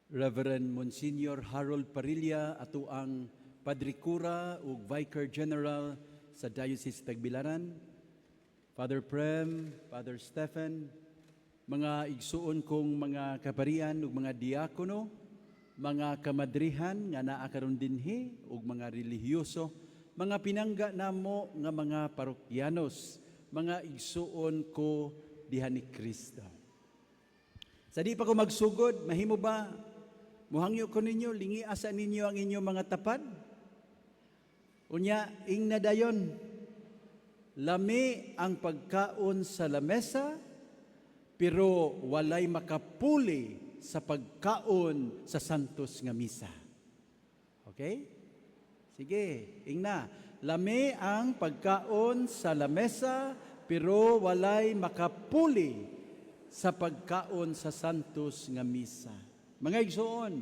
Reverend Monsignor Harold Parilla, ato ang Padre Cura ug Vicar General sa Diocese Tagbilaran, Father Prem, Father Stephen, mga igsuon kong mga kaparian ug mga diakono, mga kamadrihan nga naa karon dinhi ug mga relihiyoso, mga pinangga namo nga mga parokyanos, mga igsuon ko diha ni Kristo. Sa di pa ko magsugod, mahimo ba muhangyo ko ninyo, lingi asa ninyo ang inyong mga tapad? Unya, ingna dayon, lami ang pagkaon sa lamesa, pero walay makapuli sa pagkaon sa Santos nga Misa. Okay? Sige, ingna. Lami ang pagkaon sa lamesa, pero walay makapuli sa pagkaon sa Santos nga Misa. Mga igsoon,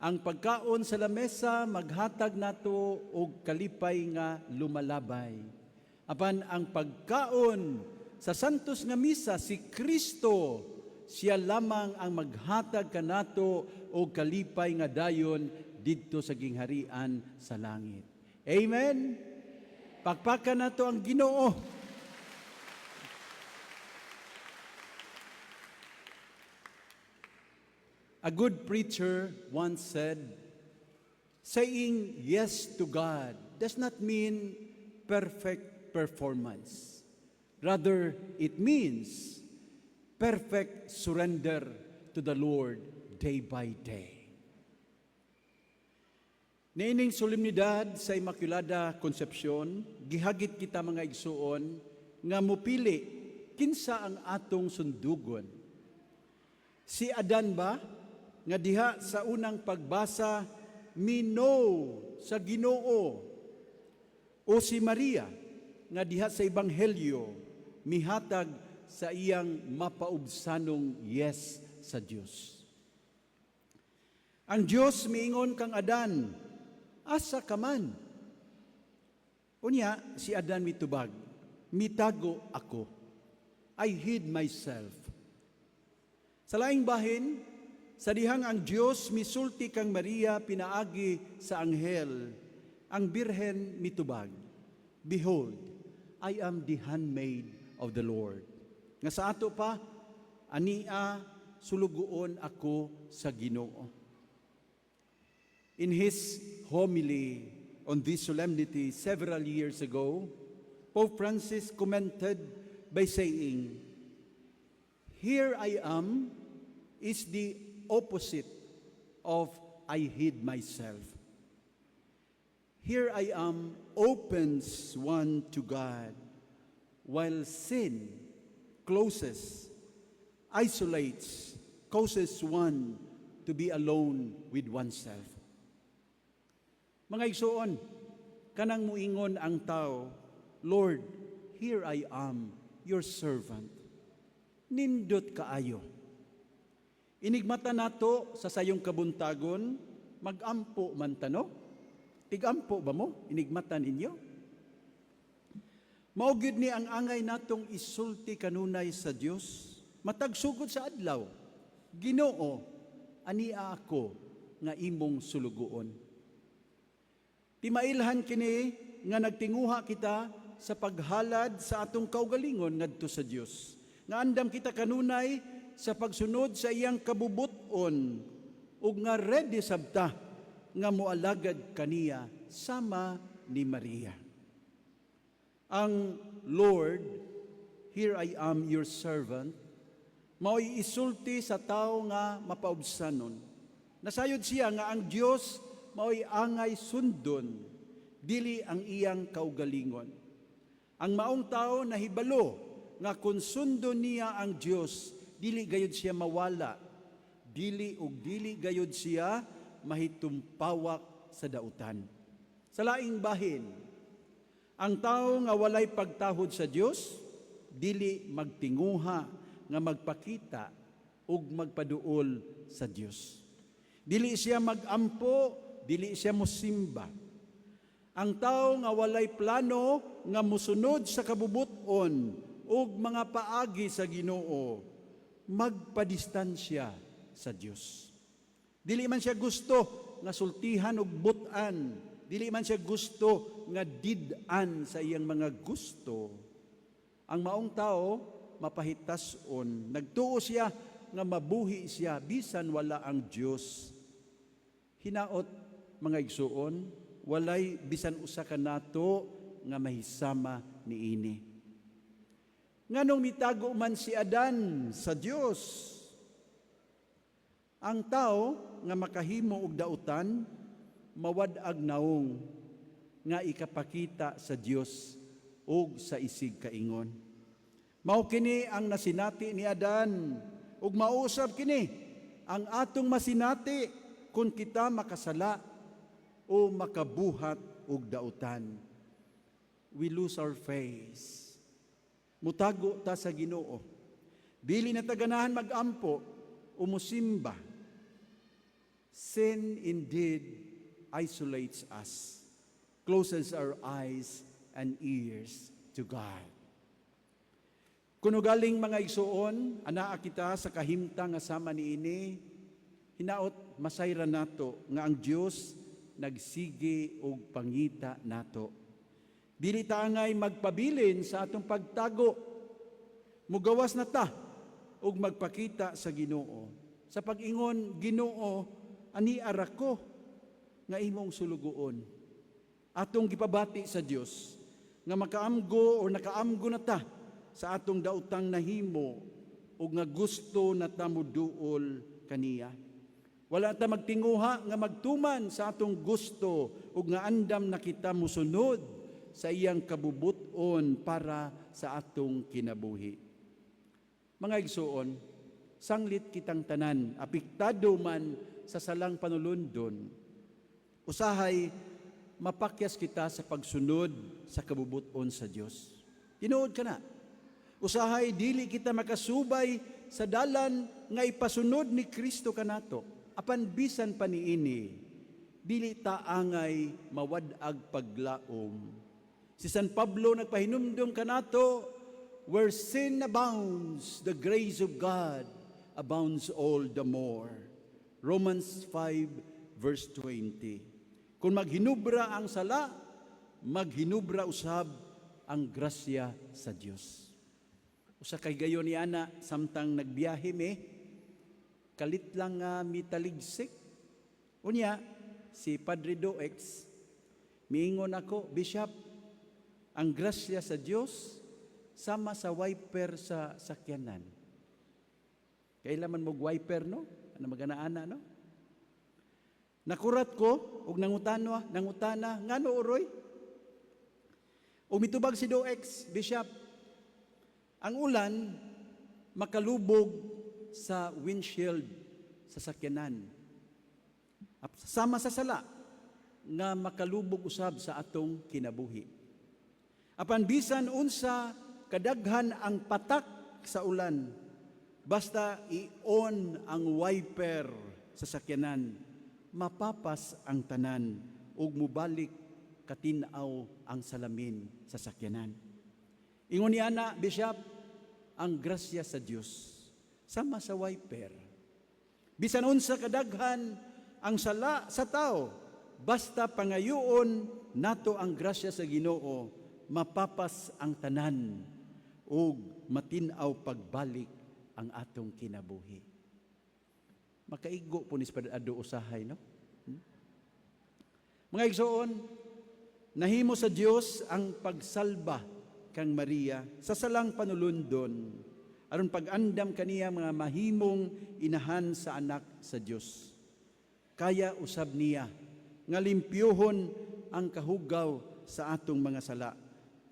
ang pagkaon sa lamesa maghatag nato og kalipay nga lumalabay. Apan ang pagkaon sa Santos nga Misa, si Kristo, siya lamang ang maghatag kanato og kalipay nga dayon didto sa gingharian sa langit. Amen. Pakpakan nato ang Ginoo. A good preacher once said, "Saying yes to God does not mean perfect performance. Rather, it means perfect surrender to the Lord day by day." Niining solemnidad sa Immaculada Concepcion, gihagit kita, mga igsuon, nga mupili kinsa ang atong sundugon. Si Adan ba nga diha sa unang pagbasa mi-no sa Ginoo, o si Maria nga diha sa Ebanghelyo mihatag sa iyang mapaubsanong yes sa Dios? Ang Dios miingon kang Adan, "Asa ka man?" Unya si Adan mitubag, "Mitago ako. I hid myself." Sa laing bahin, sa dihang ang Dios misulti kang Maria pinaagi sa anghel, ang Birhen mitubag, "Behold, I am the handmaid of the Lord." Nga sa ato pa, ania sulugoon ako sa Ginoo. In his homily on this solemnity several years ago, Pope Francis commented by saying, "Here I am is the opposite of 'I hid myself.' 'Here I am' opens one to God, while sin closes, isolates, causes one to be alone with oneself." Mga igsuon, kanang muingon ang tao, "Lord, here I am, your servant." Nindot kaayo. Inigmata nato sa sayong kabuntagon, magampo man ta, no? Tigampo ba mo? Inigmata ninyo? Mao gyud ni ang angay natong isulti kanunay sa Dios matag sugod sa adlaw. "Ginoo, ania ako nga imong sulugoon." Timailhan kini nga nagtinguha kita sa paghalad sa atong kaugalingon ngadto sa Dios. Nga andam kita kanunay sa pagsunod sa iyang kabubuton ug nga ready sabta nga moalagad kaniya sama ni Maria. Ang "Lord, here I am, your servant" mao'y isulti sa tao nga mapaubsanon. Nasayod siya nga ang Dios mao'y angay sundon, dili ang iyang kaugalingon. Ang maong tao nahibalo nga kung sundon niya ang Dios, dili gayud siya mawala, dili ug dili gayud siya mahitumpawak sa dautan. Sa laing bahin, ang tao nga walay pagtahod sa Dios, dili magtinguha nga magpakita ug magpaduol sa Dios. Dili siya magampo, dili siya mosimba. Ang tao nga walay plano nga musunod sa kabubuton ug mga paagi sa Ginoo, magpadistansya sa Dios. Dili man siya gusto nga sultihan og butan. Dili man siya gusto nga did-an sa iyang mga gusto. Ang maong tao mapahitason. Nagtuo siya nga mabuhi siya bisan wala ang Dios. Hinaot, mga igsuon, walay bisan usa ka nato nga mahisama niini. Nganong mitago man si Adan sa Dios? Ang tao nga makahimo og dautan mawad-ag naong nga ikapakita sa Dios ug sa isig kaingon. Mao kini ang nasinati ni Adan ug mausab kini ang atong masinati kung kita makasala o makabuhat og dautan. We lose our face. Mutago ta sa Ginoo. Dili na ta ganahan magampo o musimba. Sin indeed isolates us, closes our eyes and ears to God. Kuno galing, mga igsuon, anaa kita sa kahimtang nga sama niini, hinaot masayran nato nga ang Dios nagsige og pangita nato. Dili ta angay magpabilin sa atong pagtago. Mugawas na ta ug magpakita sa Ginoo. Sa pag-ingon, "Ginoo, ani ara ko nga imong sulugoon." Atong gipabati sa Dios nga makaamgo o nakaamgo na ta sa atong daotang nahimo ug nga gusto na ta moduol kaniya. Wala ta magtinguha nga magtuman sa atong gusto ug nga andam na kita mosunod sa iyang kabubuton para sa atong kinabuhi. Mga igsuon, sanglit kitang tanan, apektado man sa salang panulundon, usahay mapakyas kita sa pagsunod sa kabubuton sa Dios. Tinuod kana. Usahay dili kita makasubay sa dalan nga ipasunod ni Kristo kanato. Apan bisan pa niini, dili ta angay mawad-ag paglaom. Si San Pablo nagpahinumdum kanato, "Where sin abounds, the grace of God abounds all the more." Romans 5 verse 20. Kung maghinubra ang sala, maghinubra usab ang grasya sa Dios. Usa kay gayon ni ana samtang nagbiyahe mi, kalit lang nga mitaligsik. Unya si Padre Doex miingon ako, "Bishop, ang grasya sa Dios sama sa wiper sa sakyanan." Kailan man mo wiper, no? Ano magana-ana, no? Nakurat ko ug nangutana, "Ngano uroy?" Ug mitubag si Doex, "Bishop, ang ulan makalubog sa windshield sa sakyanan. Sama sa sala nga makalubog usab sa atong kinabuhi. Apan bisan unsa kadaghan ang patak sa ulan, basta i-on ang wiper sa sakyanan, mapapas ang tanan ug mubalik katin-aw ang salamin sa sakyanan." Ingon niya na, "Bishop, ang grasya sa Dios sama sa wiper. Bisan unsa kadaghan ang sala sa tao, basta pangayoon nato ang grasya sa Ginoo, mapapas ang tanan ug matin-aw pagbalik ang atong kinabuhi." Makaigo po ni Padre Ado usahay, no? Mga igsoon, nahimo sa Dios ang pagsalba kang Maria sa salang panulundon aron pag-andam kaniya mga mahimong inahan sa anak sa Dios. Kaya usab niya nga limpyuhon ang kahugaw sa atong mga sala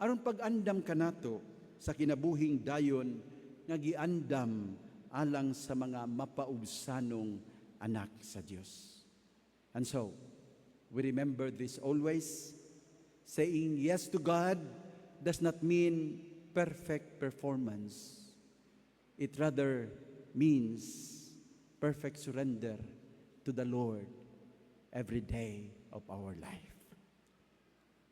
aron pag-andam kanato sa kinabuhing dayon nga giandam alang sa mga mapaubsanong anak sa Dios. And so, we remember this always. Saying yes to God does not mean perfect performance. It rather means perfect surrender to the Lord every day of our life.